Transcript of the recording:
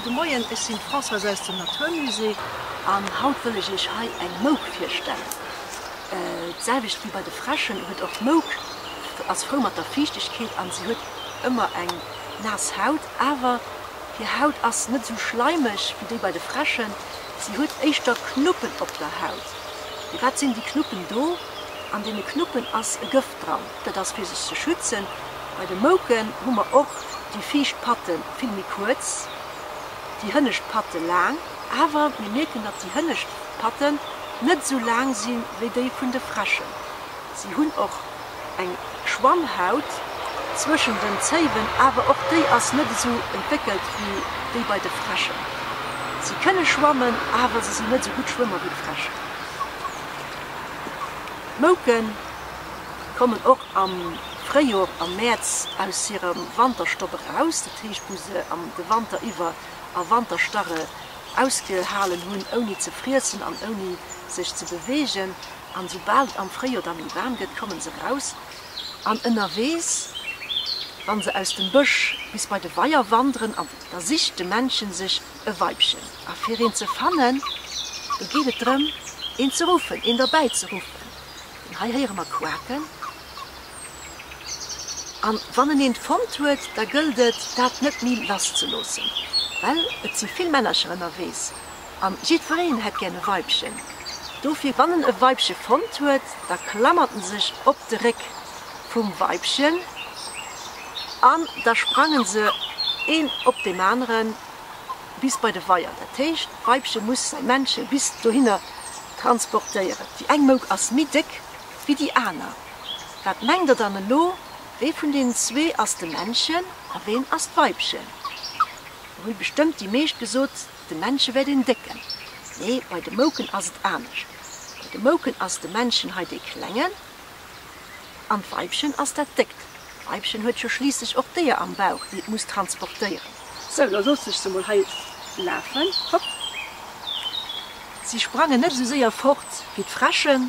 Gudde Moien, ech sinn d'Françoise aus dem Natur Musée an haut wëll ech iech hei eng Mouk virstellen. D'selwecht wéi bei de Fräschen huet och d'Mouk ass frou mat der Fiichtegkeet an si huet ëmmer eng naass Haut, awer hir Haut ass net esou schleimeg wéi déi bei de Fräschen, si huet éischter Knuppen op der Haut. Firwat sinn déi Knuppen do? An deene Knuppen ass e Gëft dran, dat ass fir sech ze schützen. Bei de Mouken hu mer och déi viischt Patte vill méi kuerz, déi hënnescht Patte laang, awer mir mierken, datt déi hënnescht Patten net esou laang si wéi déi vun de Fräschen. Si hunn och eng Schwammhaut zwëschen den Zéiwen, awer och déi ass net esou entwéckelt wéi déi bei de Fräschen. Si kënne schwammen, awer se sinn net esou gutt Schwëmmer wéi d'Fräschen. D'Mouken kommen och am Fréijor, am Mäerz, aus hirem Wanterstopp eraus, dat heescht wou se de Wanter iwwer a Wanterstarre ausgehalen hunn, ouni ze friessen an ouni sech ze beweegen. An soubal et am Fréijor da méi waarm gëtt, kommen se eraus an ënnerwees, wa se aus dem Bësch bis bei de Weier wanderen, da sicht de Männchen sech e Weibchen. A fir een ze fannen, do geet et drëm, een ze ruffen, een derbäi ze ruffen. An hei héiere mer quaken. An wann en eent fonnt huet, da gëllt et, dat net méi lass ze loossen, well et si vill Männercher ënnerwees an jiddwereen hätt gär e Weibchen. Dofir, wann en e Weibche fonnt huet, da klammert en sech op de Réck vum Weibchen an da sprangen se een op deem aneren bis bei de Weier. Dat heescht, d'Weibche muss säi Männche bis dohinner transportéieren. Déi eng Mouk ass méi déck wéi déi aner. Wat mengt der dann elo, wee vun deenen zwee ass de Männchen a ween ass d'Weibchen? Do hu bestëmmt déi meescht gesot, de Männche wär deen Décken. Nee, bei de Mouken ass et anescht. Bei de Mouken ass de Männchen hei dee Klengen an d'Weibchen ass dat Déckt. D'Weibchen huet jo schliisslech och d'Eeër am Bauch, déi et muss transportéieren. Sou, da loosse ech se mol hei lafen. Hopp! Si sprangen net esou séier fort wéi d'Fräschen.